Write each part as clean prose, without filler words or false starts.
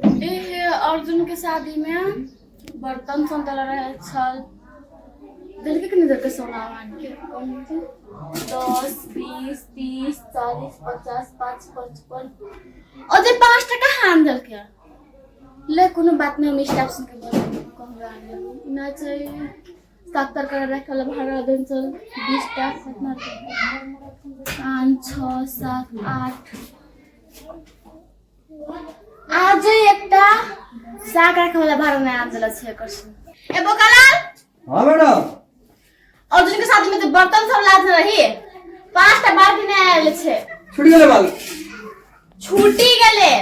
एहे अर्जुन के शादी में बर्तन संतला रहे छल देलकै कि नहि देलकै सोना आन के कम हेतै 10 20 30 40 50 5 55 ओते 5 टका हान देलकै। ले, कोनो बात नहि, हम स्टाफ सुनके बोलबै कहबै आन। नहि छै साग तरकारी राखे वाला भाड़ा देन चल 20 टा। कितना? 5, 6, 7, 8। आज एकटा साग राखे वाला भाड़ा नहि आन देला छै एकर से। ए बोकालाल! हाँ मैडम। अर्जुन के शादी में तो बर्तन सब लाद रही, पांचटा बाल्टी नहि आयल छै। छुट गेलै बाल? छूटी गेलै।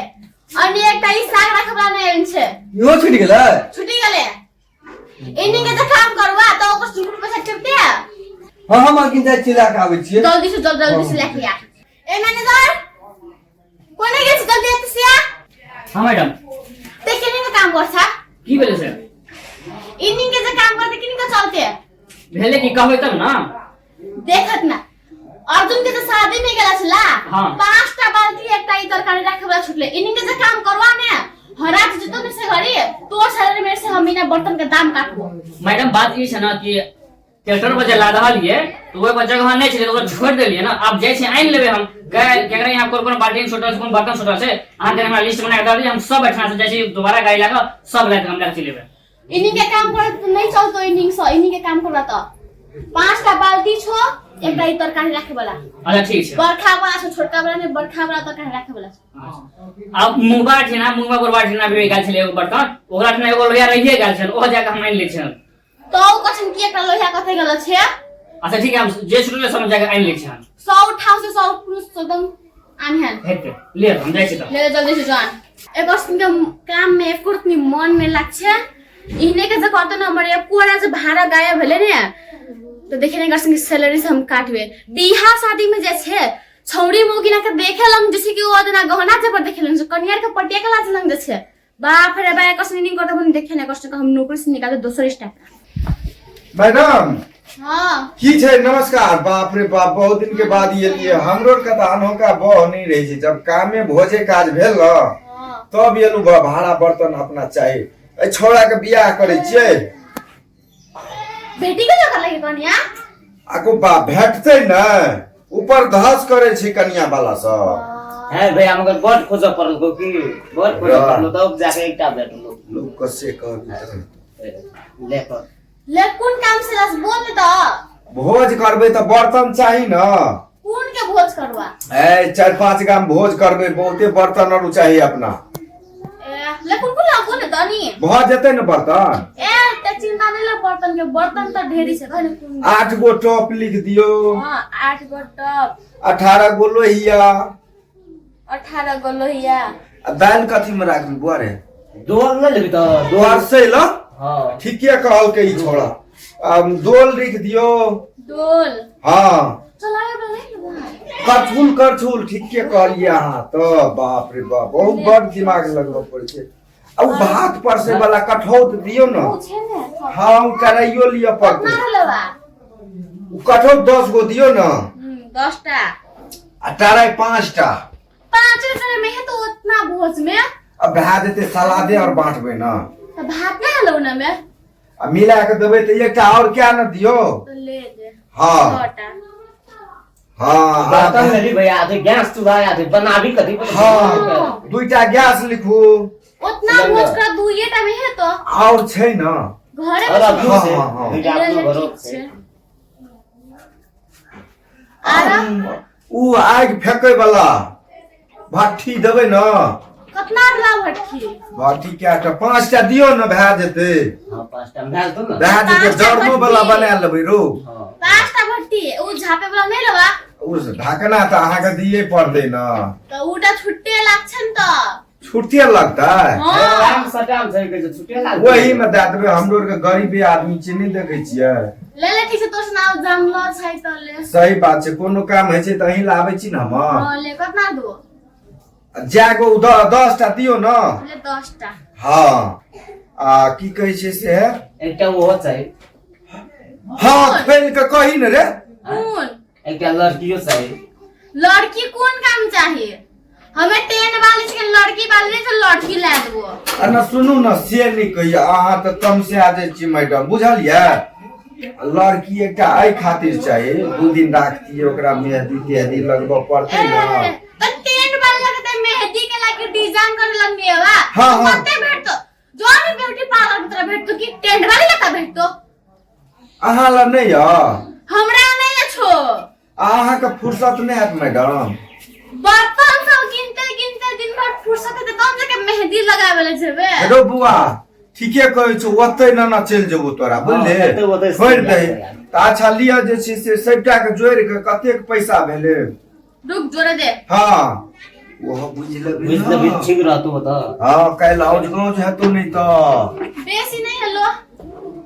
अनि एकटा ई साग राखे वाला नहि आयल छै। इहो छुट गेलै? छूटी गेलै। इन्हीं के जे काम करवा तो ओकर सुकुर पैसा टिपते। हाँ हाँ मालकिन, जाइ छी, लए कऽ आबै छियै। जल्दी से जल्दी, जल्दी से लेके आ। ए मैनेजर, कोने गेल छी? जल्दी एते से आ। हाँ मैडम। ते केने के काम करछा? की भेलै सर? इन्हीं के जे काम करते किन के चलते? भेलै की, कहबै तब ना। देखत ना, अर्जुन के तो शादी में गेला छला। पांचटा बाल्टी, एकटा ई तरकारी राखे वाला छुटले। इन्हीं के जे काम करवा ने हरा जतो ने से घरी तोर सैलरी में से हम बिना बर्तन के दाम काटबो। मैडम, बात ई छै ना कि ट्रैक्टर पर जे लादल ये तो ओहि पर जगह नहि छलै, तऽ ओकरा छोड़ि देलियै ना। आब जाइ छी, आनि लेबै हम। केकरा यहाँ कोन कोन बाल्टीन छूटल छै, कोन बर्तन छूटल छै, अहाँ कनि हमरा लिस्ट बना कऽ दऽ दिअ। हम सब एहिठाम से जाइ छी दोबारा गाड़ी लए कऽ सब लए कऽ हम लए कऽ चलि एबै। इन्हीं के काम करत तो नहीं चलतो। इन्हीं से इन्हीं के काम करवा तो पांचटा बाल्टी छो, एकटा ई तरकारी राखे वाला। अच्छा, ठीक छै। बरखा वाला छो, छोटका वाला नहीं, बरखा वाला तरकारी राखे वाला छो। आब मुंगबा ठेना, मुंगबा गोरबा ठेना भी गेल छलै एगो बर्तन, ओकरा ठेना एगो लोहिया रहिए गेल छल, ओहो जाके हम आनि लै छियनि। तो उ कछन की एकटा लोहिया कथे गेल छै? अच्छा ठीक है, हम जे छुटलै सब जाके आनि लै छियनि। 100 उठाओ से 100 पुरुष एकदम आनहन। हेतै, ले, हम जाइ छी तऽ। ले, जल्दी से जान। एकर सुन के काम में एको रत्ती मन में लाग छै। इहने के जे करते न हमर एको जे भाड़ा गायब भेलै ने तो देखे ने एकर संगे सैलरी से हम काटबे। बियाह शादी में जे छै छौड़ी मौगी के देखे लंग जैसे कि ओ जना गहना जे पर देखे लंग कनियार के पटिया के लाज लंग जे छै। बाप रे बा, एकर संगे नहीं करते देखे ने एकर संगे हम नौकरी से निकाल दोसर स्टाफ। मैडम। हाँ। की छै? नमस्कार। बाप रे बाप, बहुत दिन के बाद एलियै। हमरो के तऽ अनहोका बह नहीं रहे छै। जब कामे भोजे काज भेल न तब एलू। भाड़ा बर्तन अपना चाही। एहि छौड़ा के बियाह करै छियै। भेटी के कर लगे कनिया? आगू बा भेटतै ने, ऊपर धस करै छै कनिया वाला सब। है भैया, मगर बड खोजऽ पड़ल को की, बड खोजऽ पड़ल तब जाके एकटा भेटलो। लोक के से कहबी तऽ। ले कर। ले, कोन काम से लस बोल ने तऽ। भोज करबै तऽ बर्तन चाही न। कोन के भोज करवा? ए 4-5 गाम भोज करबै, बहुते बर्तन आरू चाही अपना। ए ले, कोन कोन लागो ने तनी। भऽ जेतै ने बर्तन? ए ते चिंता नहीं ले बर्तन के, बर्तन तऽ ढेरी छै। कहने कोन? 8 गो टॉप लिख दियौ। हाँ, 8 गो टप। 18 गो लोहिया। 18 गो लोहिया। आ दालि कथी में राखबी बुआ रे? डोल नहि लेबी तऽ डोल। परसै ल। हाँ। ठीके कहलकै ई छोड़ा। डोल लिख दियौ। डोल। हाँ। चलावे वाला नहीं लेबा? करछुल, करछुल, ठीके कहलियै अहाँ तऽ। बाप रे बाप, बहुत बड़ दिमाग लगबऽ पड़ै छै। आ उ भात परसै वाला कठौत दियौ ने। ओ छै ने। हाँ, उ कराइयो लिअ पड़तै। कितना लेबा? उ कठौत 10 गो दियौ ने। 10 टा। आ टराइ 5 टा। 5 रुपये में है तो उतना भोज में? अब भए जेतै, सलादे और बांटबै ने। तो भात नहीं हलो ना में? आ मिला के देबै तऽ एकटा और क्या ने दियौ। तो ले दे। हाँ। 6 टा। हाँ। बर्तन लेली भैया, अथी गैस चूल्हा अथी बनाबी कथी पर? हाँ, दुईटा गैस लिखू। उतना भोज का दुइये टा में है तो। और छै ने। घरे और में अपनो हाँ, छै। हाँ, हाँ। दुईटा ले अपनो ले। घरो ठीक छै। छै। आरा उ आगि फेंकै वाला भट्ठी देबै ने। कतना रला भट्ठी? भट्ठी कएटा? 5 टा दियौ ने, भए जेतै। हाँ, 5 टा भए जेतौ ने। भए जेतै। 5 टा जरनो वाला भट्ठी। बना लेबै रो। हाँ। 5 टा भट्ठी, उ झापे वाला नहीं लेबा? ओ ढकना तऽ अहाँके दिए पड़तै ने। तो उटा छुट्टे लागछन तऽ। छुट्टे लगतै? हाँ। टाइम सटाम छै कहै छै छुट्टे लागतै। ओही में दए देबै। हमरो आरके गरीबे आदमी छियै, नहि देखै छियै? ले ले, ठीक छै, तोर से नाम जानलो छै तऽ ले। सही बात छै। कोनो काम होइ छै तऽ अहीं ला आबै छी ने हम। हाँ, ले, कतना दो? जागो 10 टा दियौ ने। ले, 10 टा। हाँ, आ की कहै छै से? एकटा ओहो चाही। हाँ, खोलि कऽ कही ने रे। कोन? एकटा लड़कियो चाही। लड़की कोन काम चाही? हमें टेन वाली छै, लड़की वाली छै, लड़की ला देबो। आ न सुनू न से नहि कहिया अहाँ तऽ तमसे आ जाइ छी मैडम बुझलियै लड़की एकटा एहि खातिर चाही 2 दिन राखतियै ओकरा मेहदी तेहदी लगबऽ पड़तै ने। त टेंट वाला लगते मेहंदी के लाके डिजाइन करे लगे वा। हाँ, हाँ। कते भेटतो जो भी ब्यूटी पार्लर में तोरा भेटतो कि टेंट वाले लगा भेटतो? अहाँ लग नहि यऽ? हमरा नहीं छो। अहाँके फुर्सत नहि हैत मैडम? बर्तन सब गिनते गिनते दिन भर फुर्सत हेतै तब जाके मेहंदी लगावे ले जेबे। हेलो बुआ, ठीके कहै छौ, ओतै न न चलि जेबौ तोरा बुझले। हाँ, ओतै ओतै छोड़ि चलि दही। जायब। तऽ अच्छा लिअ, जे छै से सबटा के जोड़ि कऽ कतेक पैसा भेलै? रुक, जोड़े दे। हँ, ओहो बुझि लेबै। बुझि ने। लेबही, ठीक रहतौ तऽ। हँ, काल्हि औज गौज हेतौ नहि तऽ। बेसी नहीं हेलो,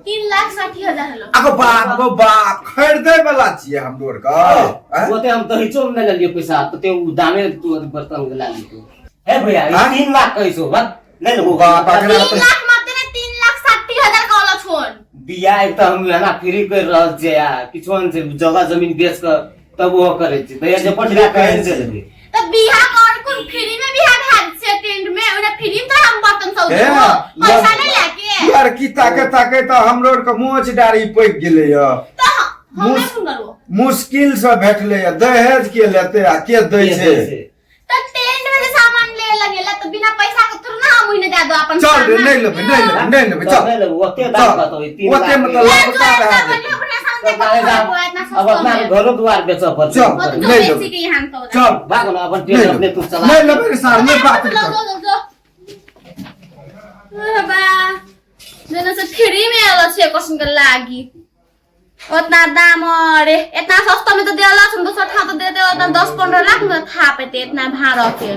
3,60,000 हेलो। अगो बाप गो बाप, खरीदै वाला छियै हमरो आर के आँय? ओते हम दहिचो में नहि लेलियो पैसा तो ते उ दामे तू बर्तन के ला लियो हे भैया। हाँ? 3 लाख कहै छौ, बस नहि लेबो। बाप, अकरा 3 लाख मात्र ने, 3,60,000 कहलो छोन। बियाह एक तऽ हम एना फ्री कर रहल छियै यार, किछो नहि छै, जगह जमीन बेच कऽ तब ओहो करै छियै तऽ जे पट कहै छै। त बियाह कर कुन फ्री में बियाह भेल छै? टेंट में ओना फ्री में तो हम बर्तन सब हे, देबो पैसा नहीं लेके। लड़की ताके ताके तऽ हमरो आर के मोच डारी पकि गेलै य। तो हम नहीं सुन करबो। मुश्किल से भेटलै य। दहेज के लेतै आ के दै छै? तो टेंट में जे सामान ले लगेला तो बिना पैसा के थोड़ा ना हम ओहिने दे दो अपन चल रे। सामान। नहि लेबै, नहि लेबै, नहि लेबै, चल। नहि लेबो, ओते दाम चल। कतौ ई तीन ओते लाख मतलब ले लापता जो भए इतना जेतै। बढ़िया बढ़िया सामान तऽ देखो, अब इतना अब सस्ता अपना में। घरो द्वार बेचऽ पड़तै। चल। वो तो जो नहीं बेची लेबै। के यहाँ तो चल। भागो न अपन नहि टेंट अपने लेबै। तू चला। नहि लेबै रे सार, नहि बात लो कर। लो लो लो बा जेना से फ्री में आलो छे कसन के लागी उतना दाम। अरे इतना सस्ता में तो देला छन, दोसर ठाम तो दे दे उतना 10-15 लाख में था पेते इतना भाड़ा के।